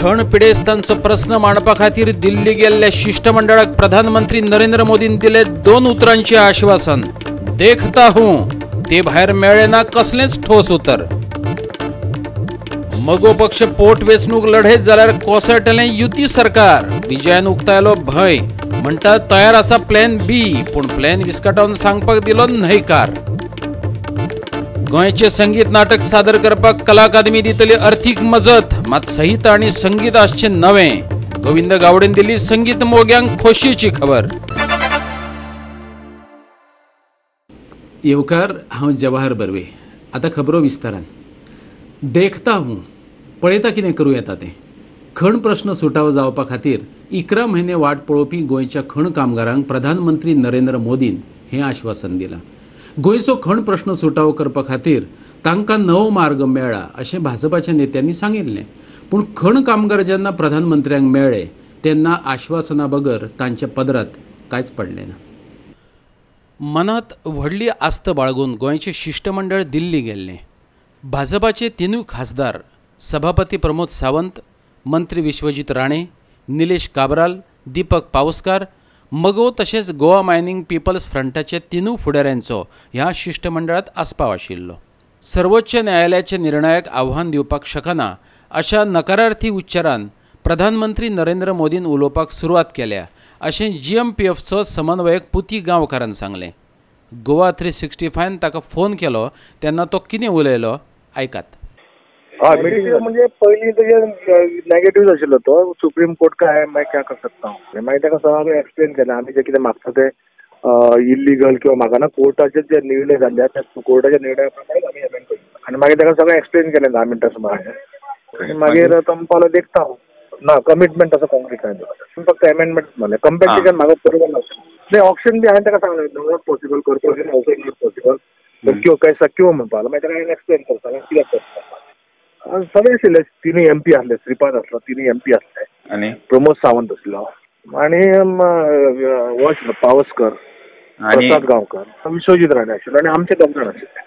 खण पिडेस्तांचो प्रस्न मांडपा खातीर दिल्ली गेल्ल्या शिष्टमंडळाक प्रधानमंत्री नरेंद्र मोदीन दिले 2 उतरांचे आश्वासन. देखता हूं ते भायर मेळ्ळे ना कसलेंच ठोस उतर. मगो पक्ष पोट वेंचणूक लढयत जाल्यार कोसळटलें युती सरकार. विजयान उक्तायलो भंय, म्हणटा तयार आसा प्लॅन बी, पूण प्लॅन विस्कटावन सांगपाक दिलो न्हयकार. गोंयचें संगीत नाटक सादर करपाक कला अकादमी दितली अर्थीक मजत, मात संहिता आनी संगीत आसचें नवें. गोविंद गावडेन दिली संगीत मोग्यांक खोशयेची खबर. येवकार, हांव जवाहर बर्वे. आतां खबरो विस्तारान. देखता हूं पळयता कितें करूं येता तें. खण प्रश्न सुटावो जावपा खातीर 11 म्हयने वाट पळोवपी गोंयच्या खण कामगारांक प्रधानमंत्री नरेंद्र मोदीन हें आश्वासन दिलां. गोंयचो खण प्रश्न सुटावो करपा खातीर तांकां नवो मार्ग मेळ्ळा अशें भाजपाच्या नेत्यांनी सांगिल्लें. पूण खण कामगार जेन्ना प्रधानमंत्र्यांक मेळ्ळे तेन्ना आश्वासना बगर तांच्या पदरांत कांयच पडलें ना. मनांत व्हडली आस्त बाळगून गोंयचें शिश्टमंडळ दिल्ली गेल्लें. भाजपाचे 3 खासदार सभापती प्रमोद सावंत, मंत्री विश्वजीत राणे, निलेश काब्राल, दीपक पावसकार, मगो तशेंच गोवा मायनिंग पिपल्स फ्रंटाचे 3 फुडाऱ्यांचो ह्या शिश्टमंडळांत आस्पाव आशिल्लो. सर्वोच्च न्यायालयाच्या निर्णयाक आव्हान दिवपाक शकना अशा नकारार्थी उच्चारान प्रधानमंत्री नरेंद्र मोदीन उलोवपाक सुरवात केल्या अशें GMPFचो समन्वयक पुती गांवकारान सांगलें. गोवा 365 ताका फोन केलो तेन्ना तो कितें उलयलो आयकात. हय, म्हणजे पयलीं तेजे नेगेटिव्ह आशिल्लो तो. सुप्रीम कोर्ट काय मैं क्या कर सकता हूं. मागीर ताका सगळें एक्सप्लेन केलें आमी जें कितें मागता तें इल्लीगल किंवा म्हाका ना कोर्टाचे जे निर्णय जाल्ले त्या कोर्टाच्या निर्णया प्रमाणे आमी अमेंड करता. आनी मागीर ताका सगळें एक्सप्लेन केलें 10 मिनटां सुमार. आनी मागीर तो म्हणपालो देखता हूं. ना कमिटमेंट असो कॉन्क्रीट कांय दिवपाक, फक्त अमेंडमेंट म्हणलें. कंपेन्सेशन म्हाका बरोबर नासलें. ऑप्शन बी हांवें ताका सांगलें not possible करपाक, ऑल्सो not possible क्यों कैसा क्यों म्हणपालो. मागीर ताका एक्सप्लेन करता कित्याक करता. सगळे आशिल्ले 3 MP आसले, श्रीपाद आसलो, 3 MP आसले आनी प्रमोद सावंत आसलो आनी हो आशिल्लो पावसकर, प्रसाद गांवकर, विश्वजीत राणे आशिल्लो आनी आमचे 2 जाण आशिल्ले.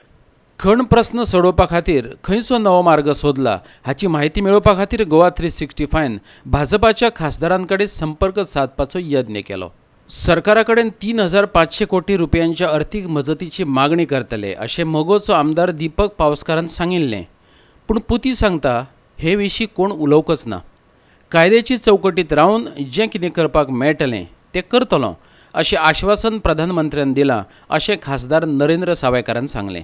खण प्रस्न सोडोवपा खातीर खंयचो नवो मार्ग सोदला हाची म्हायती मेळोवपा खातीर गोवा 365 भाजपाच्या खासदारां कडेन संपर्क सादपाचो यत्न केलो. सरकारा कडेन 3500 कोटी रुपयांच्या अर्थीक मजतीची मागणी करतले अशें मगोचो आमदार दीपक पावसकारान सांगिल्लें. पूण पुती सांगता हे विशीं कोण उलोवकच ना. कायद्याची चौकटीत रावन जें कितें करपाक मेळटलें तें करतलो अशें आश्वासन प्रधानमंत्र्यान दिलां अशें खासदार नरेंद्र सावयकारान सांगलें.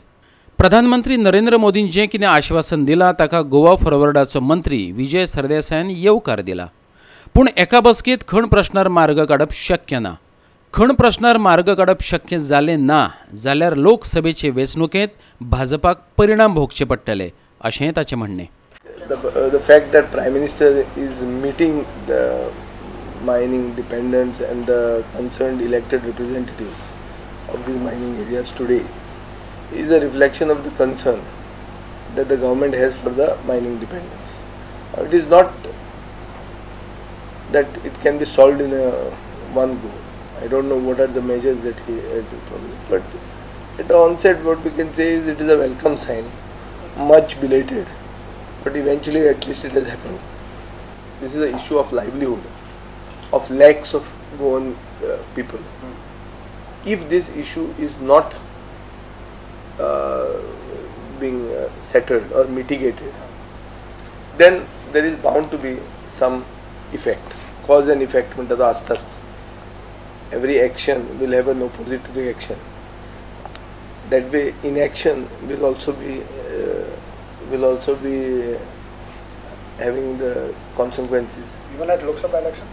प्रधानमंत्री नरेंद्र मोदीन जें कितें आश्वासन दिलां ताका गोवा फॉरवर्डाचो मंत्री विजय सरदेसायान येवकार दिला. पूण एका बसकेंत खण प्रश्नार मार्ग काडप शक्य ना. खण प्रश्नार मार्ग काडप शक्य जालें ना जाल्यार लोकसभेचे वेंचणुकेंत भाजपाक परिणाम भोगचे पडटले अशें ताचें म्हणणें. The fact that Prime Minister is meeting the mining dependents and the concerned elected representatives of these mining areas today is a reflection of the concern that the government has for the mining dependents. It is not that it can be solved in a one go. I don't know what are the measures that he had probably, but at the onset what we can say is it is a welcome sign, much belated, but eventually at least it has happened. This is an issue of livelihood of lakhs of Goan people. If this issue is not being settled or mitigated, then there is bound to be some effect, cause and effect म्हणटा तो आसताच. Every action will have an opposite reaction. That way inaction will also be having the consequences. Even at Lok Sabha election?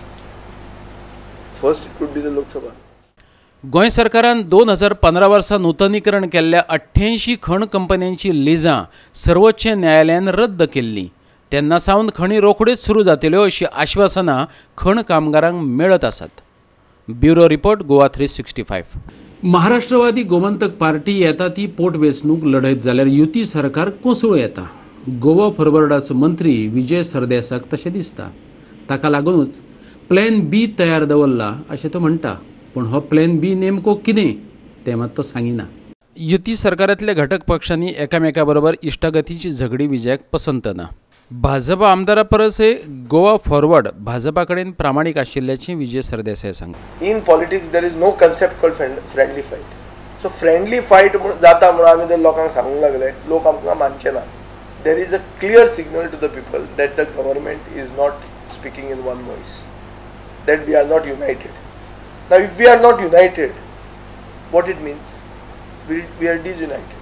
First it would be the Lok Sabha. Goa सरकारान 2015 वर्सा नूतनीकरण केल्ल्या 88 खण कंपन्यांची लिजां सर्वोच्च न्यायालयान रद्द केल्ली. तेन्ना सावन खणी रोखड्योच सुरू जातल्यो अशी आश्वासनां खण कामगारांक मेळत आसात. Bureau report, Goa 365. Maharashtrawadi Gomantak party येता ती पोटवेंचणूक लढयत जाल्यार युती सरकार कोसळूं येता. गोवा फॉरवर्डाचो मंत्री विजय सरदेसाक तशें दिसता. ताका लागूनच प्लॅन बी तयार दवरला अशें तो म्हणटा. पूण हो प्लॅन बी नेमको कितें तें मात तो सांगिना. युती सरकारांतल्या घटक पक्षांनी एकामेका बरोबर इश्टागतीची झगडी विजयाक पसंत ना. भाजपा आमदारा परस हे गोवा फॉरवर्ड भाजपा कडेन प्रामाणीक आशिल्ल्याचें विजय सरदेसाय सांगता. In politics there is no concept called friendly fight. So friendly fight जाता म्हणून आमी जर लोकांक सांगूंक लागले, लोक आमकां मानचे ना. There is a clear signal to the people that the government is not speaking in one voice, that we are not united. Now if we are not united, what it means? We are disunited.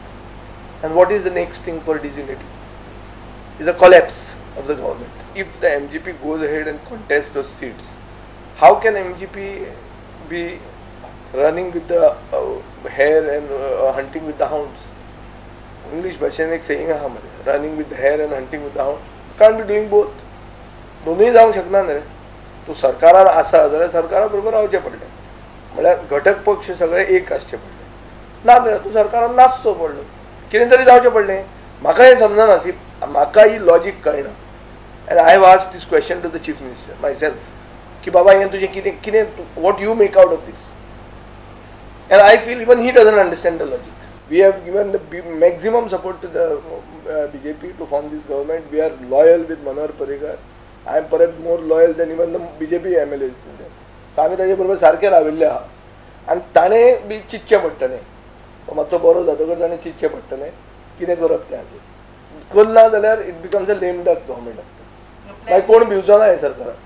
And what is the next thing for disunity? Is a collapse of the government. If the MGP goes ahead and contests those seats, how can MGP be running with the hare and hunting with the hounds? English भाशेन एक saying आहा मरे, running with the hare and hunting with the hound. Can't be doing both. दोनूय जावंक शकना न्ही रे. तूं सरकारान आसा जाल्यार सरकारा बरोबर रावचें पडलें, म्हळ्यार घटक पक्ष सगळे एक आसचे पडले, ना जाल्यार तूं सरकारान नाचचो पडलो, कितें तरी जावचें पडलें. म्हाका हें समजना, म्हाका ही लॉजीक कळना. And I have asked this question to the chief minister myself की बाबा हें तुजें कितें कितें, what you make out of this. And I feel even he doesn't understand the logic. We have given the maximum support to the BJP to form this government. We are loyal with Manohar Parrikar. I am perhaps more loyal than even the BJP MLAs. So आमी ताजे बरोबर सारके राविल्ले आहा आनी ताणें बी चिंतचें पडटलें, मातसो बरो जातकच ताणें चिंतचें पडटलें कितें करप तें. हाचेर करना जाल्यार it becomes a lame duck government. मागीर कोण भिवचो ना हें सरकाराक,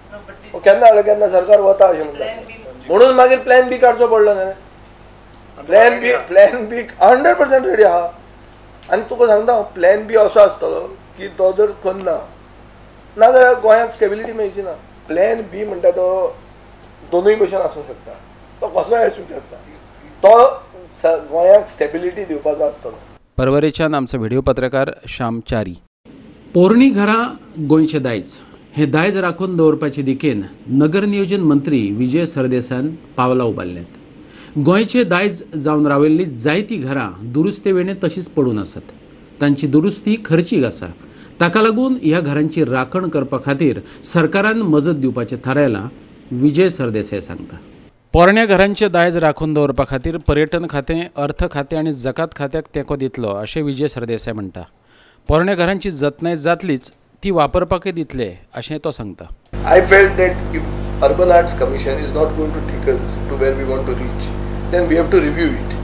केन्ना जाल्यार केन्ना सरकार वता अशें म्हणटा. म्हणून मागीर प्लॅन बी काडचो पडलो न्ही. प्लॅन बी 100% रेडी आहा. आनी तुका सांगता हांव, प्लॅन बी असो आसतलो की तो जर करना ना जाल्यार गोंयांक स्टेबिलिटी मेळची ना. प्लॅन बी म्हणटा तो दोनूय भशेन आसूंक शकता, तो कसोय आसूंक शकता, तो गोंयांक स्टेबिलिटी दिवपाचो आसतलो. परवरेच्यान आमचो व्हिडिओ पत्रकार श्याम च्यारी. पोरणी घरां गोंयचें दायज, हें दायज राखून दवरपाचे दिकेन नगर नियोजन मंत्री विजय सरदेसायान पावलां उबारल्यांत. गोंयचें दायज जावन राविल्लीं जायतीं घरां दुरुस्ते वेणे तशींच पडून आसात. तांची दुरुस्ती खर्चीक आसा. ताका लागून ह्या घरांची राखण करपा खातीर सरकारान मजत दिवपाचें थारायलां, विजय सरदेसाय सांगता. पोरण्या घरांचें दायज राखून दवरपा खातीर पर्यटन खातें, अर्थ खातें आनी जकात खात्याक तेंको दितलो अशें विजय सरदेसाय म्हणटा. पोरण्या घरांची जतनाय जातलीच, ती वापरपाकय दितले अशें तो सांगता. I felt that if Urban Arts Commission is not going to take us to where we want to reach, then we have to review it,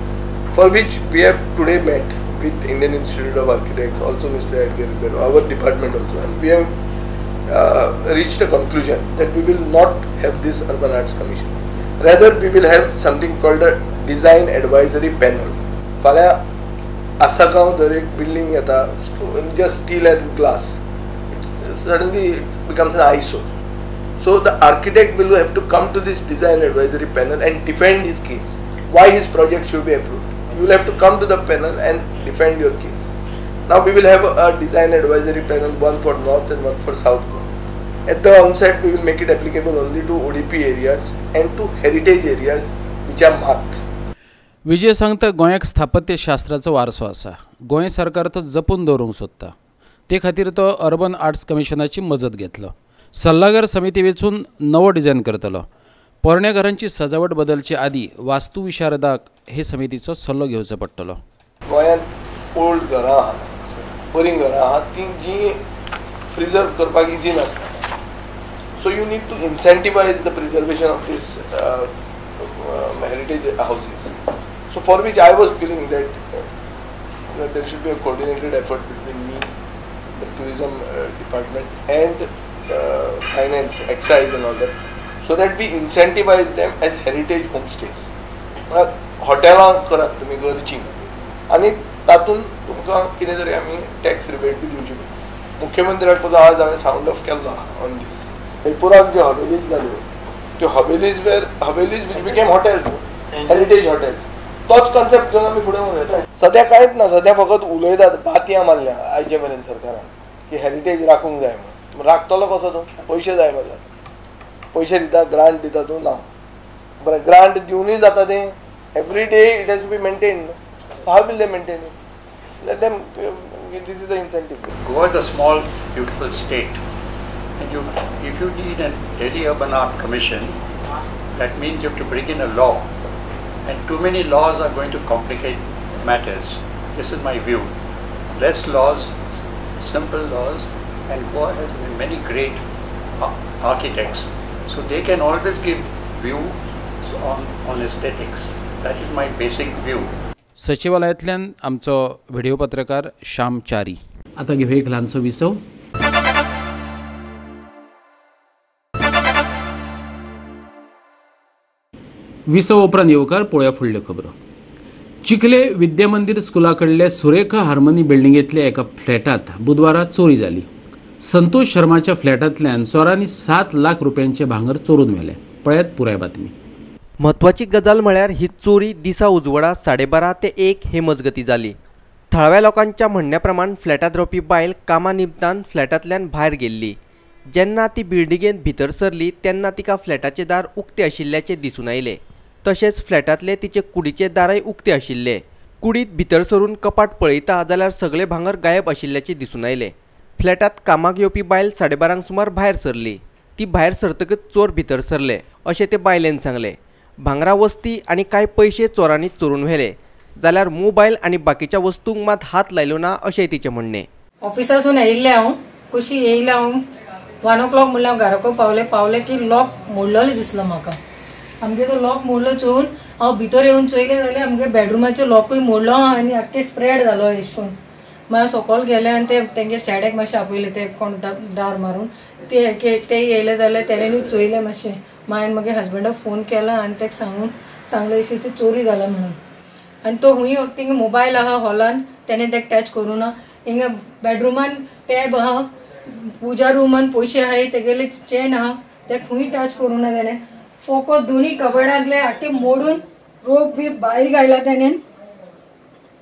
for which we have today met with Indian Institute of Architects, also Mr. Edgar Ribeiro, our department also, and we have reached a conclusion that we will not have this Urban Arts Commission. Rather, we will have something called a Design Advisory Panel. फाल्यां आसागांव दर एक building येता, just steel and glass, suddenly it becomes an eyesore. So the architect will have to come to this design advisory panel and defend his case, why his project should be approved. You will have to come to the panel and defend your case. Now we will have a design advisory panel, one for North and one for South Goa. At the onset, we will make it applicable only to ODP areas and to heritage areas which are marked. Vijay सांगता गोंयाक स्थापत्य शास्त्राचो वारसो आसा. गोंय सरकार तो जपून दवरूंक सोदता, ते खातीर तो अर्बन आर्ट्स कमिशनाची मजत घेतलो. सल्लागार समिती वेंचून नवो डिझायन करतलो. पोरण्या घरांची सजावट बदलचे आदी वास्तुविशारदाक हे समितीचो सल्लो घेवचो पडटलो. गोंयांत ओल्ड घरां आहा, बरीं घरां आहा, तीं जीं प्रिजर्व करपाक इजी नासता. So you need to incentivize the preservation of this heritage houses. So for which I was feeling that there should be a coordinated effort between me, the tourism department and finance, excise and all that, so that we incentivize them as heritage homestays. हॉटेलां करात तुमी गरजी आनी तातूंत तुमकां कितें तरी आमी टॅक्स रिबेट बी दिवची पडटा. मुख्यमंत्र्याक सुद्दां आज हांवें सावंड ऑफ केल्लो आहा ऑन दीस. जयपुराक ज्यो हवेलीज जाल्यो त्यो havelis were havelis which became hotels, heritage hotels. तोच कॉन्सेप्ट घेवन आमी फुडें वचूं. सद्या कांयच ना, सद्या फकत उलयतात, बातयां मारल्या आयचे मेरेन सरकारान की हेरिटेज राखूंक जाय म्हणून. राखतलो कसो तूं? पयशे जाय म्हाका, पयशे दिता, ग्रांट दिता तूं ना, बरें ग्रांट दिवनूय जाता तें. Every day it has to be maintained. How will they maintain it? Let them, this is the incentive. Goa is a small, beautiful state, and if you need a Delhi Urban Art Commission, that means you have to bring in a law, and too many laws are going to complicate matters. This is my view. Less laws, simple laws, And Goa has many great architects, so they can always give views on aesthetics. That is my basic view. सचिवालयांतल्यान आमचो video पत्रकार श्याम च्यारी. आतां घेवया एक ल्हानसो विसव. विसव उपरांत येवकार पळोवया फुडल्यो खबरो. चिखले विद्यामंदीर स्कुला कडले सुरेखा हार्मनी बिल्डिंगेंतल्या एका फ्लॅटांत बुधवारा चोरी जाली. संतोष शर्माच्या फ्लॅटांतल्यान चोरांनी 7 लाख रुपयांचे भांगर चोरून व्हेलें. पळयात पुराय बातमी. म्हत्वाची गजाल म्हळ्यार ही चोरी दिसा उजवाडा 12:30 ते 1 हे मजगती जाली. थळाव्या लोकांच्या म्हणण्या प्रमाण फ्लॅटांत रावपी बायल कामा निमतान फ्लॅटांतल्यान भायर गेल्ली. जेन्ना ती बिल्डिंगेंत भितर सरली तेन्ना तिका फ्लॅटाचें दार उक्तें आशिल्ल्याचें दिसून आयलें. तशेंच फ्लॅटांतले तिचे कुडीचे दारय उक्तें आशिल्ले. कुडींत भितर सरून कपाट पळयता जाल्यार सगळे भांगर गायब आशिल्ल्याचें दिसून आयलें. फ्लॅटांत कामाक येवपी बायल 12:30 सुमार भायर सरली. ती भायर सरतकच चोर भितर सरले अशें ते बायलेन सांगलें. भांगरा वस्ती आनी कांय पयशे चोरांनी चोरून व्हेले जाल्यार मोबायल आनी बाकीच्या वस्तूंक मात हात लायलो ना अशें तिचें म्हणणें. ऑफिसासून येयल्लें हांव, कुशी येयलें हांव 1 o'clock म्हणल्यार हांव घराको पावलें. पावलें की लॉक मोडलेलो दिसलो म्हाका. आमगे तो लॉक मोडलो चोवन हांव भितर येवन चोयलें जाल्यार आमगे बेडरुमाचो लॉकूय मोडलो आनी आख्खे स्प्रेड जालो एश करून. मागीर सकयल गेले आनी ते तेंगे चेड्याक मातशें आपयलें, ते कोण दार मारून ते येयले जाल्यार तेणेनूय चोयलें मातशें. मागीर मागीर हजबंडाक फोन केला आनी तेका सांगून सांगलें अशें चोरी जाला म्हणून. आनी तो हुंय थिंगा मोबायल आहा हॉलान, तेणें तेका टच करूं ना. हिंगा बेडरुमान टॅब आहा, पुजा रुमान पयशे आहाय, तेगेले चेन आहा, तेका खूंय टच करूं ना तेणें. फोको दोनी कबडांतले आख्खे मोडून रोप बी भायर घायला तेणें,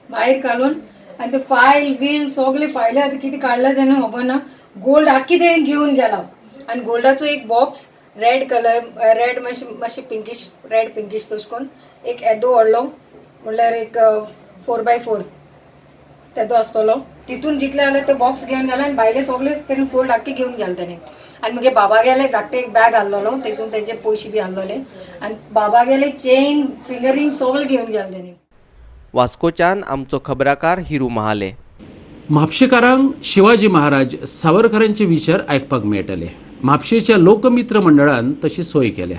भायर घालून आनी ते फायल बील सगळे फायले आतां कितें काडला तेणें खबर ना. गोल्ड आख्खी तेणें घेवन गेला. आनी गोल्डाचो एक बॉक्स रेड कलर, रेड मातशें मातशें पिंकीश, रेड पिंकीश तशें करून एक येदो व्हडलो म्हणल्यार एक 4x4 तेदो आसतलो. तितून जितले जाल्यार ते बॉक्स घेवन गेला आनी भायले सगळे तेणें गोल्ड आख्खे घेवन गेले तेणें. आनी मगे बाबा गेले धाकटे एक बॅग आहलोलो, तेतून तेंचे पयशे बी आहलोले आनी बाबा गेले चेन फिंगरींग सगळे घेवन गेले तेणें. वास्कोच्यान आमचो खबराकार हिरू महाले. म्हापशेकारांक शिवाजी महाराज सावरकरांचे विचार आयकपाक मेळटले. म्हापशेच्या लोकमित्र मंडळान तशी सोय केल्या.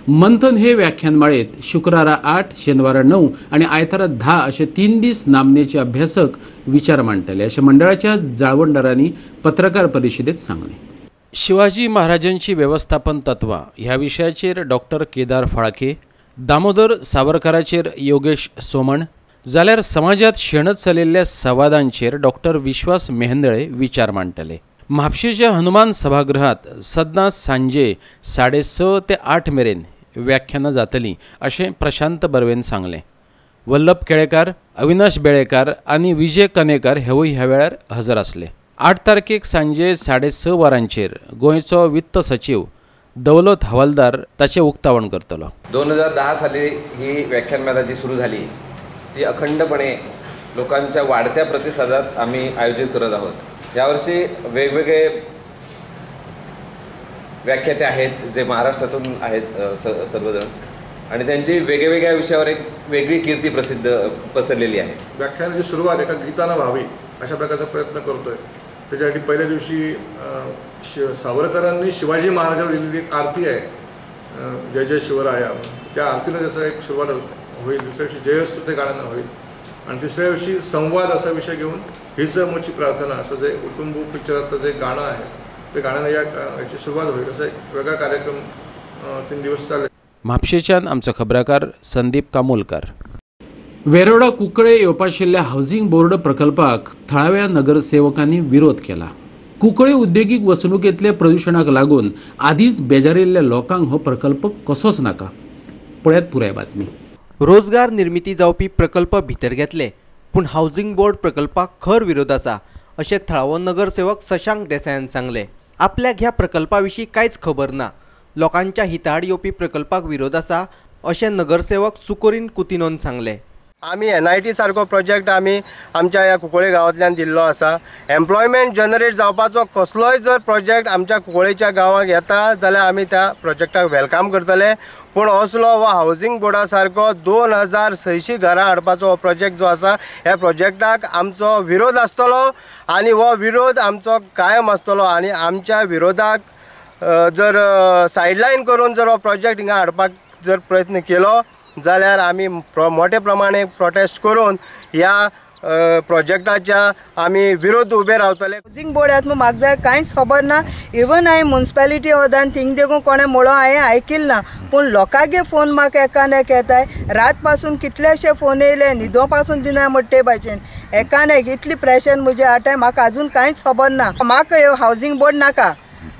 मंथन हे व्याख्यानमाळेत शुक्रारा 8, शेनवारा 9 आनी आयतारा 10 अशे 3 दीस नामनेचे अभ्यासक विचार मांडटले अशें मंडळाच्या जाळवणदारांनी पत्रकार परिशदेत सांगलें. शिवाजी महाराजांची वेवस्थापन तत्वां ह्या विशयाचेर डॉक्टर केदार फाळके, दामोदर सावरकराचेर योगेश सोमण, जाल्यार समाजात शेणत चलिल्ल्या संवादांचेर डॉक्टर विश्वास मेहंदळे विचार मांडटले. म्हापशेच्या हनुमान सभागृहात सद्दां सांजे 6:30 ते 8 मेरेन व्याख्यानां जातलीं अशें प्रशांत बर्वेन सांगलें. वल्लभ केळेकार, अविनाश बेळेकार आनी विजय कनेकर हेवूय ह्या वेळार हजर आसले. 8 तारखेक सांजे 6:30 वरांचेर गोंयचो वित्त सचीव दौलत हवालदार ताचें उक्तावण करतलो. 2010 साली ही व्याख्यानमाला जी सुरू झाली ती अखंडपणे लोकांच्या वाढत्या प्रतिसादात आम्ही आयोजित करत आहोत. यावर्षी वेगवेगळे व्याख्याते आहेत जे महाराष्ट्रातून आहेत सर्वजण आणि त्यांची वेगवेगळ्या विषयावर एक वेगळी कीर्ती प्रसिद्ध पसरलेली आहे. व्याख्यानाची सुरुवात एका गीतानं व्हावी अशा प्रकारचा प्रयत्न करतोय. त्याच्यासाठी पहिल्या दिवशी सावरकरांनी शिवाजी महाराजांवर लिहिलेली एक आरती आहे, जय जय शिवराया, त्या आरतीनं त्याचा एक सुरुवात होईल. दुसऱ्या दिवशी जयस्तु ते गाण्यानं होईल आणि तिसऱ्या दिवशी संवाद असा विषय घेऊन हीच मोठी प्रार्थना असं जे कुटुंब पिक्चरातलं जे गाणं आहे ते गाण्यानं याची सुरुवात होईल. असा एक वेगळा कार्यक्रम 3 दिवस चालेल. म्हापशेच्यान आमचो खबराकार संदीप कामोलकर. वेरोडा कुंकळे येवपाशिल्ल्या हावसिंग बोर्ड प्रकल्पाक थळाव्या नगरसेवकांनी विरोध केला. कुंकळे उद्देगीक वसणुकेंतल्या प्रदुशणाक लागून आदींच बेजारिल्ल्या लोकांक हो प्रकल्प कसोच नाका. पळयात पुराय बातमी. रोजगार निर्मिती जावपी प्रकल्प भितर घेतले पूण हावसिंग बोर्ड प्रकल्पाक खर विरोध आसा अशें थळावो नगरसेवक शशांक देसायान सांगलें. आपल्याक ह्या प्रकल्पा विशीं कांयच खबर ना, लोकांच्या हिताआड येवपी प्रकल्पाक विरोध आसा अशें नगरसेवक सुकोरीन कुतिनोन सांगलें. आमी NIT सारको प्रोजेक्ट आमी आमच्या ह्या कुंकळ्ळे गांवांतल्यान दिल्लो आसा. एम्प्लॉयमेंट जनरेट जावपाचो कसलोय जर प्रोजेक्ट आमच्या कुंकळ्ळेच्या गांवाक येता जाल्यार आमी त्या प्रोजेक्टाक welcome करतले. पूण असलो हो हावजींग बोर्डा सारको 2600 घरां हाडपाचो हो प्रोजेक्ट जो आसा ह्या प्रोजेक्टाक आमचो विरोध आसतलो आनी हो विरोध आमचो कायम आसतलो. आनी आमच्या विरोधाक जर सायडलायन करून जर हो प्रोजेक्ट हिंगा हाडपाक जर प्रयत्न केलो जाल्यार आमी मोठे प्रमाणे प्रोटेस्ट करून ह्या प्रोजेक्टाच्या आमी विरोध उबे रावतले. हावजींग बोर्डात म्हाका जाय कांयच खबर ना. इवन हांवें मुन्सिपालिटी वदान थिंग देखून कोणें म्हणलो हांवें आयकिल ना, पूण लोकांगे फोन म्हाका एकान एक येताय. रात पासून कितलेशे फोन येयले, न्हिदो पासून दिना म्हणटे भाशेन एकान एक इतली प्रेशर म्हजे आटाय. म्हाका अजून कांयच खबर ना. म्हाका हावजींग बोर्ड नाका,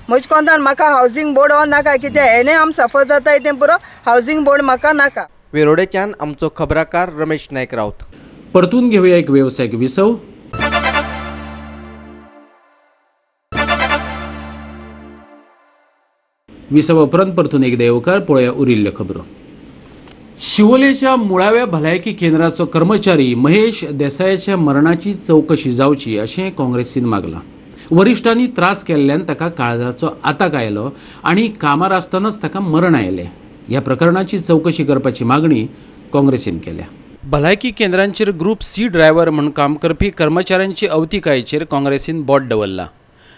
म्हजे कोंतान म्हाका हावजींग बोर्ड हो नाका, कित्याक हेणें आम सफर जाताय तें पुरो. हावजींग बोर्ड म्हाका नाका. वेरोडेच्यान आमचो खबराकार रमेश नायक राऊत. परतून घेऊया एक व्यावसायिक विसव. विसवा उपरांत परतून एकदा येवकार. पळोवया उरिल्ल्यो खबरो. शिवोलेच्या मुळाव्या भलायकी केंद्राचो कर्मचारी महेश देसायाच्या मरणाची चवकशी जावची अशें काँग्रेसीन मागलां. वरिश्ठांनी त्रास केल्ल्यान ताका काळजाचो आताक आयलो आनी कामार आसतनाच ताका मरण आयलें. ह्या प्रकरणाची चवकशी करपाची मागणी काँग्रेसीन केल्या. भलायकी केंद्रांचेर ग्रुप सी ड्रायव्हर म्हूण काम करपी कर्मचाऱ्यांची अवतिकायेचेर काँग्रेसीन बोट दवरला.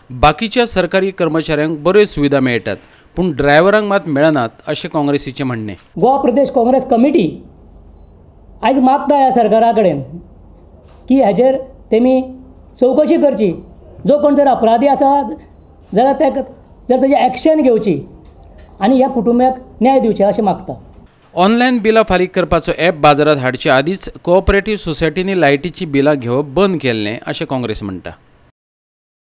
बाकीच्या सरकारी कर्मचाऱ्यांक बऱ्यो सुविधा मेळटात पूण ड्रायव्हरांक मात मेळनात अशें काँग्रेसीचें म्हणणें. गोवा प्रदेश काँग्रेस कमिटी आयज मागता ह्या सरकारा कडेन की हाजेर तेमी चवकशी करची. जो कोण जर अपराधी आसा जाल्यार ताका जर तेजी एक्शन घेवची आनी ह्या कुटुंबाक न्याय दिवचें अशें मागता. ऑनलायन बिलां फारीक करपाचो ॲप बाजारांत हाडचे आदींच कोऑपरेटिव्ह सोसायटींनी लायटीचीं बिलां घेवप बंद केल्लें अशें काँग्रेस म्हणटा.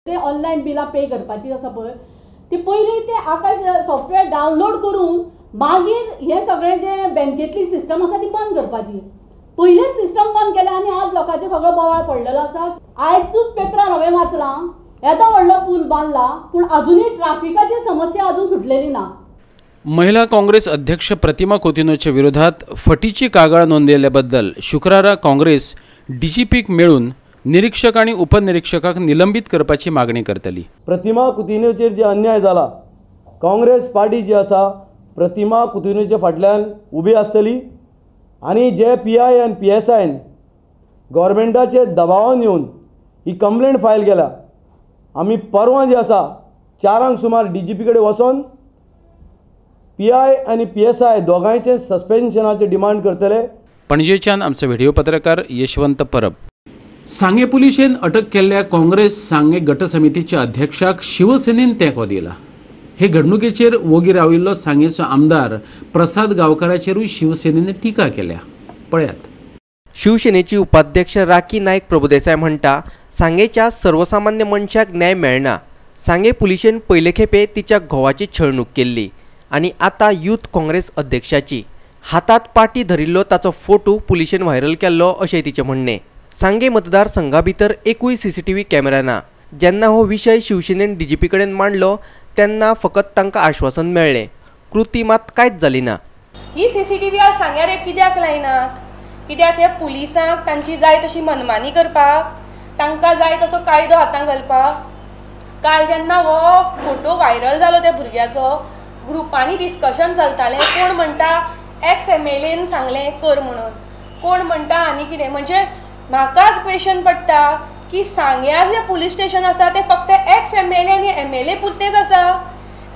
ते ऑनलायन बिलां पे करपाची आसा पळय ती पयलीं ते आकाश सॉफ्टवेअर डावनलोड करून मागीर हें सगळें जे बँकेंतली सिस्टम आसा ती बंद करपाची. पयलींच सिस्टम बंद केल्या आनी आज लोकांचें सगळो बोवाळ पडलेलो आसा. आयजूच पेपरार हांवें वाचलां येदो व्हडलो पूल बांदला पूण अजुनूय ट्राफिकाची समस्या अजून सुटलेली ना. महिला काँग्रेस अध्यक्ष प्रतिमा कुतिन्होच्या विरोधात फटीची कागाळ नोंदयल्याबद्दल शुक्रारा काँग्रेस डीजीपीक मेळून निरीक्षक आणि उपनिरीक्षकाक निलंबित करपाची मागणी करतली. प्रतिमा कुतिन्होचेर जे अन्याय जाला काँग्रेस पार्टी जी आसा प्रतिमा कुतिन्होच्या फाटल्यान उबी आसतली आनी जे PI आनी PSIन गव्हर्मेंटाचे दबावान येवन ही कंप्लेंट फायल केल्या. आमी परवां जी आसा 4 सुमार DGP कडेन वचोन PI आनी PSI दोगांयचे सस्पेन्शनाचे डिमांड करतले. पणजेच्यान आमचो व्हिडिओ पत्रकार यशवंत परब. सांगे पुलिशेन अटक केल्ल्या काँग्रेस सांगे गट समितीच्या अध्यक्षाक शिवसेनेन तेंको दिला. हे घडणुकेचेर वोगी राविल्लो सांगेचो आमदार प्रसाद गांवकाराचेरूय शिवसेनेन टिका केल्या. पळयात. शिवसेनेची उपाध्यक्ष राखी नायक प्रभुदेसाय म्हणटा सांगेच्या सर्वसामान्य मनशाक न्याय मेळना. सांगे पुलिशेन पयले खेपे तिच्या घोवाची छळणूक केल्ली आनी आतां यूथ काँग्रेस अध्यक्षाची हातात पाटी धरिल्लो ताचो फोटो पुलिशेन व्हायरल केल्लो अशें तिचें म्हणणें. सांगे मतदारसंघा भितर एकूय CCTV camera ना. जेन्ना हो विशय शिवसेनेन DGP कडेन मांडलो तेन्ना फकत तांकां आश्वासन मेळ्ळें, कृती मात कांयच जाली ना. ही CCTV आज सांग्यार कित्याक लायनात? कित्याक हे पुलिसांक तांची जाय तशी मनमानी करपाक, तांकां जाय तसो कायदो हातांत घालपाक. काल जेन्ना हो फोटो व्हायरल जालो त्या भुरग्याचो ग्रुपांनी डिस्कशन चलतालें. कोण म्हणटा एक्स MLAन सांगलें कर म्हणून, कोण म्हणटा आनी कितें. म्हणजे म्हाकाच क्वेशन पडटा की सांग्यार जें पुलीस स्टेशन आसा तें फक्त एक्स MLA आनी MLA पुरतेंच आसा.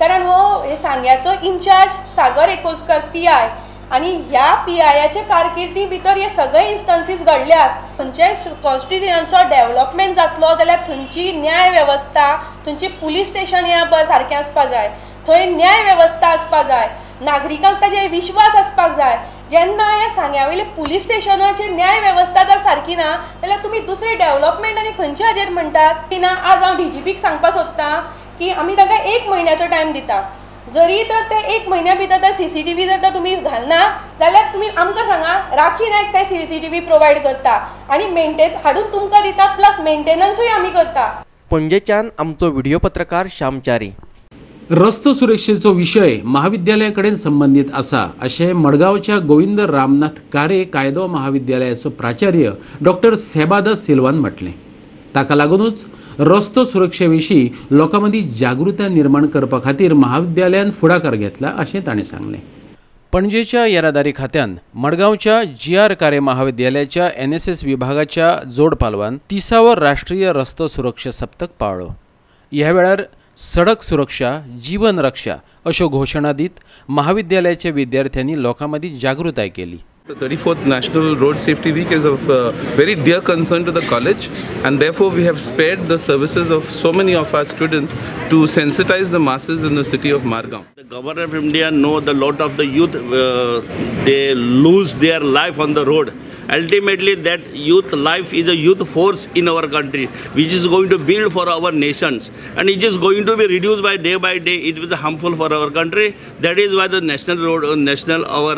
कारण हो सांग्याचो इन्चार्ज सागर एकोस्कर PI आनी ह्या PIचे कारकिर्दी भितर हे सगळे इन्स्टन्सीस घडल्यात. खंयच्याय कॉन्स्टिट्युयन्सचो डेव्हलपमेंट जातलो जाल्यार थंयची न्याय वेवस्था, थंयची पुलीस स्टेशन ह्या सारकें आसपा जाय, थंय न्याय वेवस्था आसपा जाय, नागरिकांक ताजेर विश्वास आसपाक जाय. जेन्ना ह्या सांग्या वयले पुलीस स्टेशनाचेर न्याय वेवस्था जर सारकी ना जाल्यार तुमी दुसरे डेव्हलपमेंट आनी खंयचे हाजेर म्हणटात की ना. आज हांव DGPक सांगपाक सोदतां की आमी तांकां 1 म्हयन्याचो टायम दिता. जरी तर ते 1 म्हयन्या भितर तर CCTV जर तर तुमी घालना जाल्यार तुमी आमकां सांगा, राखी नायक ते CCTV provide करता आनी मेंटेन हाडून तुमकां दिता, प्लस मेंटेनन्सूय आमी करता. पणजेच्यान आमचो व्हिडिओ पत्रकार श्यामचारी. रस्तो सुरक्षेचो विशय महाविद्यालया कडेन संबंदीत आसा अशें मडगांवच्या गोविंद रामनाथ कारे कायदो महाविद्यालयाचो प्राचार्य डॉक्टर सेबादा सिल्वान म्हटलें. ताका लागूनच रस्तो सुरक्षे विशीं लोकां मदीं जागृताय निर्माण करपा खातीर महाविद्यालयान फुडाकार घेतला अशें ताणें सांगलें. पणजेच्या येरादारी खात्यान मडगांवच्या जी.आर. कारे महाविद्यालयाच्या एन.एस.एस. विभागाच्या जोडपालवान 30वो राष्ट्रीय रस्तो सुरक्षा सप्तक पाळ्ळो. ह्या वेळार सडक सुरक्षा जीवन रक्षा अश्यो घोशणा दीत महाविद्यालयाच्या विद्यार्थ्यांनी लोकां मदीं जागृताय केली. The 34th National Road Safety Week is of very dear concern to the college, and therefore we have spared the services of so many of our students to sensitize the masses in the city of Margao. The government of India know the lot of the youth, they lose their life on the road. Ultimately, that youth life is a youth force in our country, which is going to build for our nations, and it is going to be reduced by day. It is harmful for our country. That is why the national our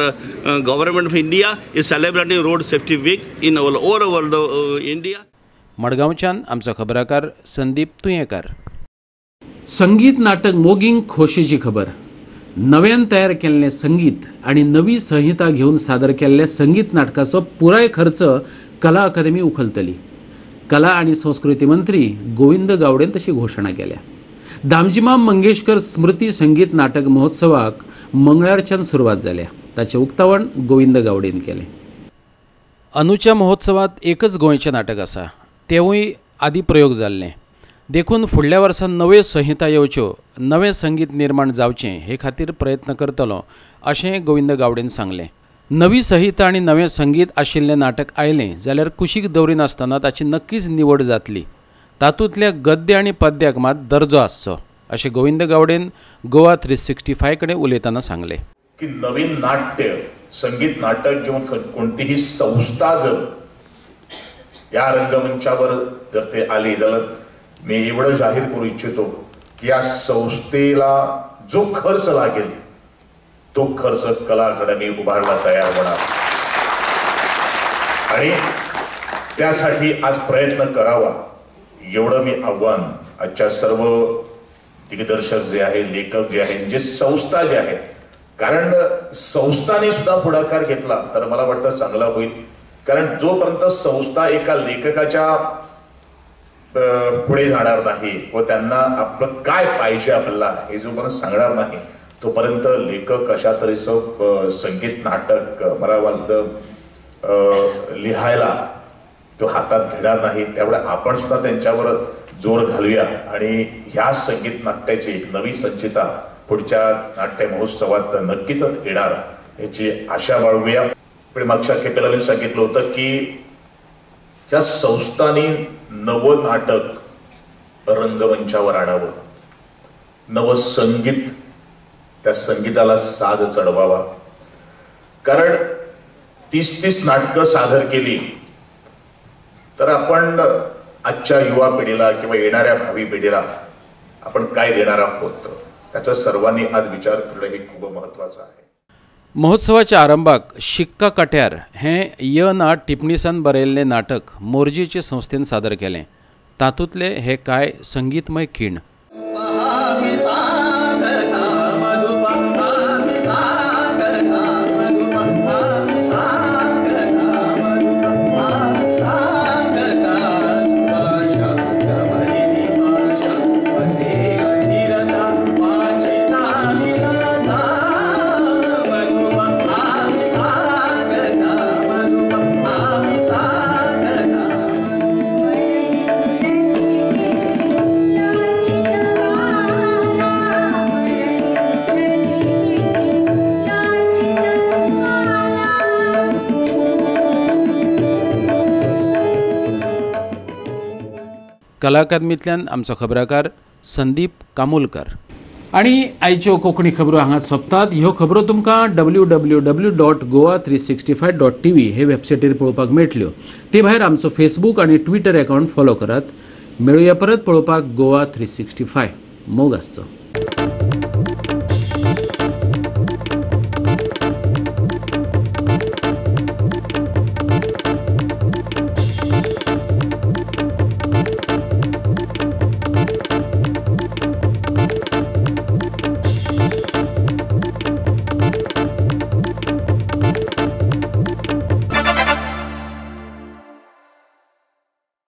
government of India is celebrating Road Safety Week in all over the India. मडगांवच्यान आमचो खबराकार संदीप तुयेंकार. संगीत नाटक मोगींक खोशेची खबर. नव्यान तयार केल्लें संगीत आनी नवी संहिता घेवन सादर केल्ल्या संगीत नाटकाचो पुराय खर्च कला अकादमी उखलतली. कला आनी संस्कृती मंत्री गोविंद गावडेन तशी घोशणा केल्या. दामजीमाम मंगेशकर स्मृती संगीत नाटक महोत्सवाक मंगळारच्यान सुरवात जाल्या. ताचें उक्तावण गोविंद गावडेन केलें. अंदूच्या महोत्सवात एकच गोंयचें नाटक आसा, तेवूय आदी प्रयोग जाल्लें. देखून फुडल्या वर्सा नव्यो संहिता येवच्यो, नवें संगीत निर्माण जावचें हे खातीर प्रयत्न करतलो अशें गोविंद गावडेन सांगलें. नवी संहिता आनी नवें संगीत आशिल्लें नाटक आयलें जाल्यार कुशीक दवरिनासतना ताची नक्कीच निवड जातली. तातूंतल्या गद्य आनी पद्याक मात दर्जो आसचो अशें गोविंद गावडेन गोवा 365 कडेन उलयतना सांगलें. की नवीन नाट्य संगीत नाटक घेऊन कोणतीही संस्था जर या रंगमंचावर जर ते आली जाल्यार मी एवढं जाहीर करू इच्छितो की या संस्थेला जो खर्च लागेल तो खर्च कला अकादमी उभारला तयार होणार आणि त्यासाठी आज प्रयत्न करावा एवढं मी आव्हान आजच्या सर्व दिग्दर्शक जे आहे, लेखक जे आहे, जे संस्था जे आहेत, कारण संस्थांनी सुद्धा पुढाकार घेतला तर मला वाटतं चांगला होईल. कारण जोपर्यंत संस्था एका लेखकाच्या पुढे जाणार नाही व त्यांना आपलं काय पाहिजे आपल्याला हे जोपर्यंत सांगणार नाही तोपर्यंत लेखक अशा तऱ्हेचं संगीत नाटक मला वाटतं लिहायला तो हातात घेणार नाही. त्यामुळे आपण सुद्धा त्यांच्यावर जोर घालूया आणि ह्या संगीत नाट्याची एक नवी संचिता पुढच्या नाट्य महोत्सवात नक्कीच येणार याची आशा बाळगूया. पण मागच्या खेपेला मी सांगितलं होतं की त्या संस्थांनी नवं नाटक रंगमंचावर आणावं, नवं संगीत त्या संगीताला साज चढवावा. कारण 30-30 नाटकं सादर केली तर आपण आजच्या युवा पिढीला किंवा येणाऱ्या भावी पिढीला आपण काय देणार आहोत त्याचा सर्वांनी आज विचार करणं हे खूप महत्त्वाचं आहे. महोत्सवाच्या आरंभाक शिक्का कट्यार हें य ना टिपणीसान बरयल्लें नाटक मोरजेचे संस्थेन सादर केलें. तातूंतले हे कांय संगीतमय खीण. कला अकादमींतल्यान आमचो खबराकार संदीप कामुलकर. आनी आयच्यो कोंकणी खबरो हांगा सोंपतात. ह्यो खबरो तुमकां www.goa365.tv हे वेबसायटीर पळोवपाक मेळटल्यो. ते भायर आमचो फेसबूक आनी ट्विटर अकावंट फॉलो करात. मेळुया परत पळोवपाक गोवा 365. मोग आसचो.